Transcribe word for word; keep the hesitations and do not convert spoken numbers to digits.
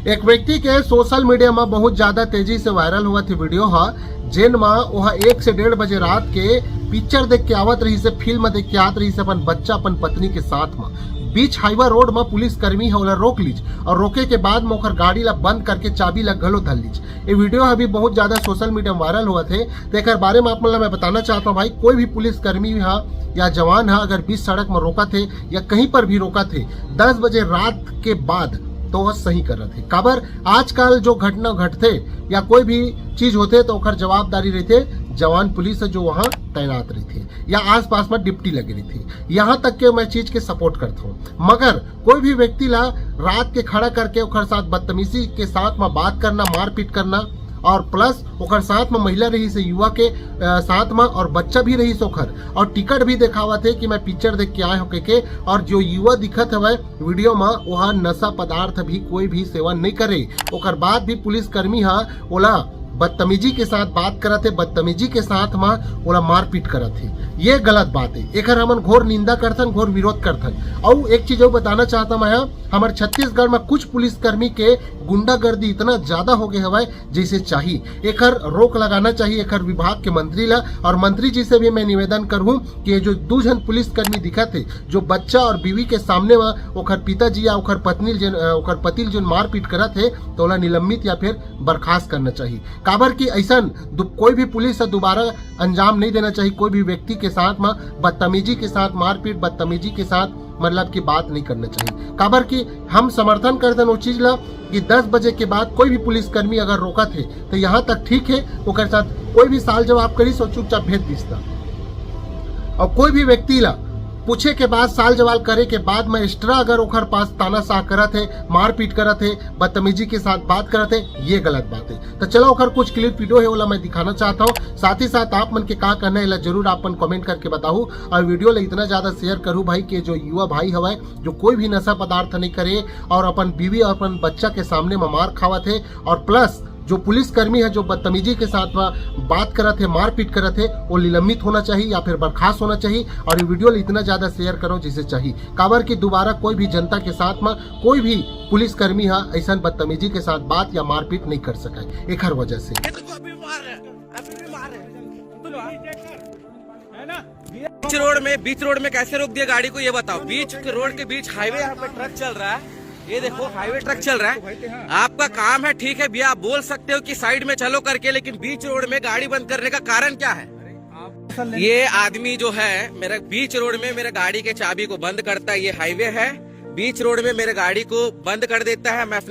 एक व्यक्ति के सोशल मीडिया म बहुत ज्यादा तेजी से वायरल होवत हे वीडियो ह, जेन म ओह एक से डेढ़ बजे रात के पिक्चर देख के आवत रहिस हे, फिल्म देख के आवत रहिस हे, अपन बच्चा, अपन पत्नी के साथ म। बीच हाईवे रोड म पुलिस कर्मी ह ओला रोक लीस और रोके के बाद म ओकर गाड़ी ला बंद करके चाबी ला घलो धर लीस। ये वीडियो अभी बहुत ज्यादा सोशल मीडिया म वायरल होवत हे, तो एकर बारे म आप मन ला मैं बताना चाहता हूँ भाई, कोई भी पुलिस कर्मी ह या जवान ह अगर बीच सड़क म रोकत हे या कहीं पर भी रोकत हे दस बजे रात के बाद, तो वह सही करत हे। काबर, आजकल जो घटना घटथे या कोई भी चीज होथे तो ओकर जवाबदारी रहिथे जवान पुलिस ह जो वहाँ तैनात रहिथे या आसपास म ड्यूटी लगे रहिथे। यहाँ तक के मैं चीज के सपोर्ट करता हूँ, मगर कोई भी व्यक्ति ला रात के खड़ा करके ओकर साथ बदतमीजी के साथ म बात करना, मारपीट करना और प्लस ओकर साथ म महिला रहिस हे युवा के, अ, साथ म और बच्चा भी रहिस ओकर और टिकट भी देखावत हे कि मैं पिक्चर देख के आए हों कहिके। और जो युवा दिखत हवय वीडियो म, ओह नशा पदार्थ भी कोई भी सेवन नहीं करे। ओकर बाद भी पुलिस कर्मी ह ओला बदतमीजी के साथ बात करत हे, बदतमीजी के साथ म ओला मारपीट करत हे। ये गलत बात हे, एकर हमन घोर निंदा करथन, घोर विरोध करथन। अउ एक चीज अउ बताना चाहता मैं ह, हमर छत्तीसगढ़ म कुछ पुलिसकर्मी के गुंडागर्दी इतना ज्यादा हो गए हवय, जैसे चाही। एकर रोक लगाना चाही एकर विभाग के मंत्री ला, और मंत्री जी से भी मैं निवेदन करहूं कि ये जो दू झन पुलिसकर्मी दिखत हे, जो बच्चा और बीवी के सामने म ओकर पिताजी या ओकर पत्नी ल जेन, अ, ओकर पति ल जेन मारपीट करत हे, तो ओला निलंबित या फिर बर्खास्त करना चाही। काबर कि ऐसन दु-, कोई भी पुलिस ह दोबारा अंजाम नहीं देना चाही कोई भी व्यक्ति के साथ म बदतमीजी के साथ मारपीट, बदतमीजी के साथ मतलब कि बात नहीं करना चाहिए। काबर कि हम समर्थन करथन वो चीज ला कि दस बजे के बाद कोई भी पुलिसकर्मी अगर रोकत हे तो यहाँ तक ठीक है, ओकर साथ कोई भी साल जवाब करिस और चुपचाप भेज दिस ता। और कोई भी व्यक्ति ला पूछे के बाद, साल जवाब करे के बाद में एक्स्ट्रा अगर ओकर पास तानाशाह करत हे, मारपीट करत हे, बदतमीजी के साथ बात करत हे, ये गलत बात है। तो चलो, ओकर कुछ क्लिप वीडियो है, ओला मैं दिखाना चाहता हूँ। साथ ही साथ आप मन के का कहना है, एला जरूर आप मन कमेंट करके बताहू। और वीडियो ला इतना ज्यादा शेयर करू भाई कि जो युवा भाई हवय, जो कोई भी नशा पदार्थ नहीं करे और अपन बीवी और अपन बच्चा के सामने म मार खावत हे, और प्लस जो पुलिसकर्मी है जो बदतमीजी के साथ म बात करत हे, मारपीट करत हे, वो निलंबित होना चाहिए या फिर बर्खास्त होना चाहिए। और ये वीडियो ला इतना ज्यादा शेयर करो जैसे चाहिए, काबर कि दोबारा कोई भी जनता के साथ म कोई भी पुलिसकर्मी ह ऐसन बदतमीजी के साथ बात या मारपीट नहीं कर सके एकर वजह से। ये तो अभी मार रहे हैं, अभी भी मार रहे हैं। है ना? बीच रोड में, बीच रोड में कैसे रोक दिया गाड़ी को, ये बताओ। बीच रोड के बीच हाईवे, यहाँ पे ट्रक चल रहा है, ये देखो हाईवे ट्रक चल रहा है। आपका काम है, ठीक है भैया, आप बोल सकते हो कि साइड में चलो करके, लेकिन बीच रोड में गाड़ी बंद करने का कारण क्या है? ये आदमी जो है मेरा बीच रोड में मेरे गाड़ी के चाबी को बंद करता है, ये हाईवे है, बीच रोड में मेरे गाड़ी को बंद कर देता है। मैं अपने